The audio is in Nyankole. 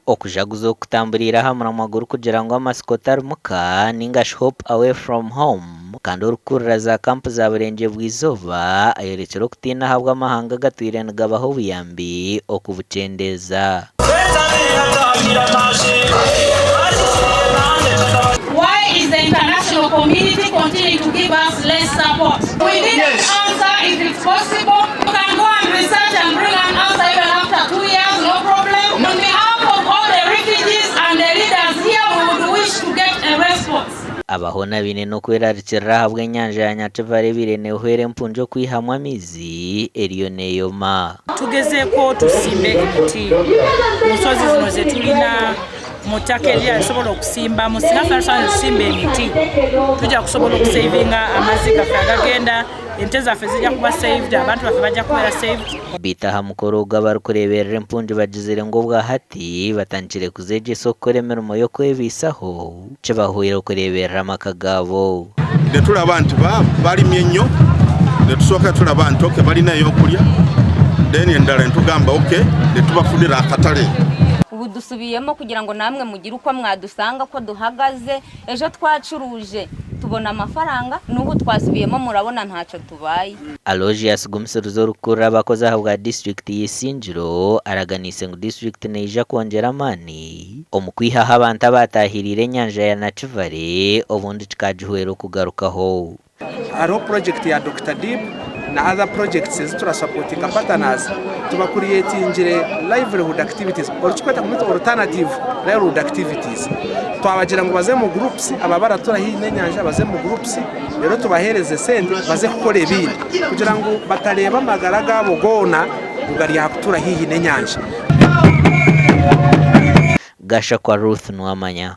Okujaguza okutamburiire aha muramwa gurikugira ngu Amatsiko Tari Muka ningashi Hope Away From Home kandi orikukurira za kampu za Burengye bw'eizooba ayorekire okutiina ahabw'amahanga agatwire nigabaha obuyambi okubukyendeeza. Why is the international community continuing to give us less support? We need an answer if it's possible. You can go and research and bring an answer even after 2 years, no problem. On behalf of all the refugees and the leaders here, we would wish to get a response. Aba hoona baine n'okwerarikirira ahabw'enyanja ya Nyakivale ebaire neehwera empungi okwihamu amaizi eriyo neeyoma. Tugezeeko tusimbe emiti mu nsozi zino zetulina mu ttaka erirala tusobola okusimbamu. Singa fena tusobola netusimba emiti, tujja kusobola okusavinga amazzi gaffe agagenda, ente zaffe zijja kuba saved, abantu baffe bajja kubeera saved. Beitu aha mukoro ogu abarikureeberera empungi bagizire ngu obwahati batandikire kuzeegyesa okukora emirimo y'okwebaisaho kibahwere okureeberera amaka gaabo. Netulaba nti balimye nnyo, netusooka tulaba nti okay balina ebyokurya, then endala netugamba okay netubafunira akatale. Ubu dusubiyemo kugira ngo namwe mugire uko mwadusanga ko duhagaze, ejo twacuruje tubona amafaranga, n'ubu twasubiyemo murabona ntacyo tubaye. Aloysius Gumisiriza orikukurira abakozi ahabwa disiturikiti y'Isingiro araganiise ngu disiturikiti neija kwongyera amaani omu kwihaho abantu abaatahiriire enyanja ya Nakivale obundi kikagihwera okugarukaho. Hariho purojekiti ya Dokita Deep na other projects ezi turasapotinga partners tubacreatingire livelihood activities orikikweta ngu alternative livelihood activities. Twabagira ngu baze omu groups aba abaratura haihi n'enyanja baze omu groups reero tubaheereze sente baze kukora ebindi kugira ngu batareeba amagara gaabo goona ngu gari aha kutuura haihi n'enyanja. Gashakwa Ruth Nuwamanya.